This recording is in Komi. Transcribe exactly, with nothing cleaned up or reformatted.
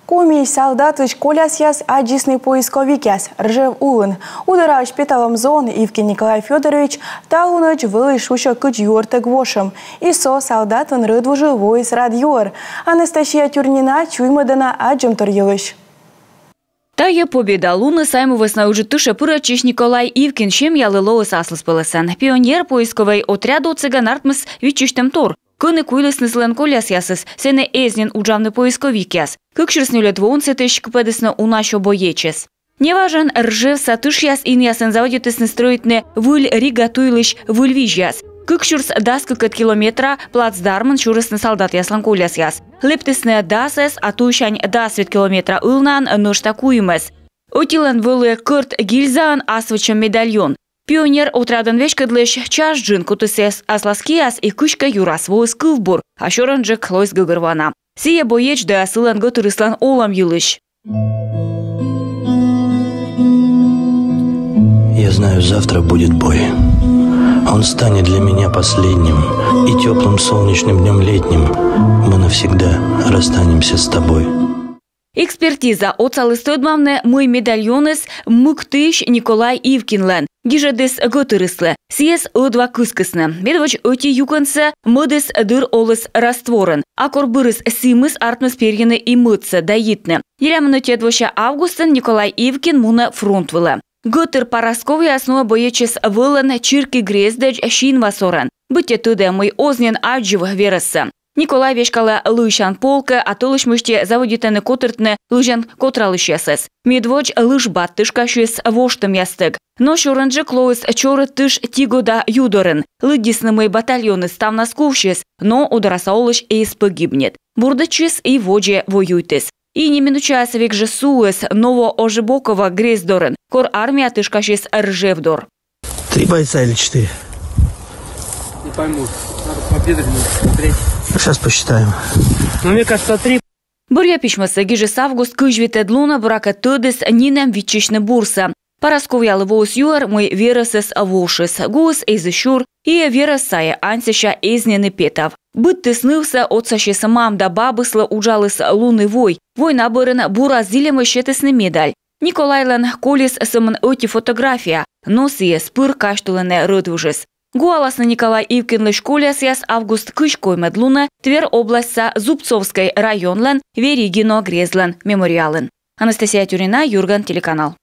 Коми салдатысь колясъяс аддзисны поисковикъяс Ржев улын. Удораысь петалӧм зон Ивкин Николай Фёдорович талунӧдз вӧлі шусьӧ кыдз юӧртӧг вошӧм. И со салдатӧн рӧдвужӧ воис рад юӧр. Анастасия Тюрнина чуймӧдӧ на аддзӧмтор йылысь. Тайӧ Победа луныс Сайму вӧсна Ыджыд тышӧ пырӧдчысь Николай Ивкин семьялы лоис аслыспӧлӧсӧн. Пионер поисковӧй отряд отсӧгӧн артмис виччысьтӧмтор, кӧні куйлісны сылӧн колясъясыс, сэні эз нин уджавны поисковикъяс. Кык сюрс нёльӧд воын сэтысь кыпӧдісны уна сё боечӧс. Неважӧн Ржевса тышъяс инъясӧн заводитісны стрӧитны Выль Рига туйлысь выль визьяс. Кык сюрс дас кыкӧд километра плацдармын сюрисны салдатъяслӧн колясъяс. Лэптісны дасӧс, а туйсянь дас вит километра ылнаӧн нӧшта куимӧс. Ӧтилӧн вӧлі кӧрт гильзаӧн асвычӧм медальон. Пионер отрядӧн веськӧдлысь час джын кутіс аслас киас и кыськӧ юрас воис кывбур, а сёрӧнджык лоис гӧгӧрвоана. Сійӧ боеч да сылӧн гӧтырыслӧн олӧм йылысь. Я знаю, завтра будет бой. Он станет для меня последним, и теплым солнечным днем летним мы навсегда расстанемся с тобой. Экспертиза отсаліс тӧдмавны, мый медальоныс мыктысь Николай Ивкинлӧн, гижӧдіс гӧтырыслы. Сійӧс ӧдва кыскисны. Медводз ӧти юкӧнсӧ мӧдыс дыр оліс растворын. А кор бырыс сімыс, артмис перйыны и мӧдсӧ да йитны. Нелямын ӧтиӧд вося августын Николай Ивкин мунӧ фронт вылӧ. Гӧтыр Парасковьяас нуӧ боечӧс вӧлӧн чирки грездӧдз синва сорӧн. Быттьӧ тӧдӧ, мый оз нин аддзыв верӧссӧ. Николай веськалӧ лыйсян полкӧ, а тӧлысь мысти заводитӧны котыртны лызьӧн котралысьясӧс. Медводз лыжбат тышкасис воштӧмъястӧг. Но сёрӧнджык лоис чорыд тыш Тигода ю дорын. Лыддисны, мый батальоныс ставнас кувсис, но Удораса олысь эз пӧгибнит. Бурдӧдчис и водзӧ воюйтіс. И неминучаыс век жӧ сувис Новоожебоково грезд дорын, кор армия тышкасис Ржев дор. Три бойца или четыре? Не пойму. Надо по бедренным смотреть. Сейчас посчитаем. Ну, мне кажется, три. Бӧръя письмӧсӧ гижис август кызь витӧд лунӧ, буракӧ, тӧдіс нинӧм виччысьны бурсӧ. Парасковьялы воис юӧр, мый верӧсыс вошис. Гуыс эз сюр, и верӧс сайӧ ансяся эз нин и петав. Быдтыс нывсӧ отсасис мам да бабыслы, уджаліс лун и вой. Война бӧрын бура зільӧмысь сетісны медаль. Николайлӧн колис сӧмын ӧти фотография, но сійӧс пыр казьтылыны рӧдвужыс. Гуаласны Николай Ивкинлысь колясъяс август кызь коймӧд лунӧ Тверь областьса Зубцовскӧй районлӧн Веригино грездлӧн мемориалын. Анастасия Тюрнина, «Юрган» телеканал.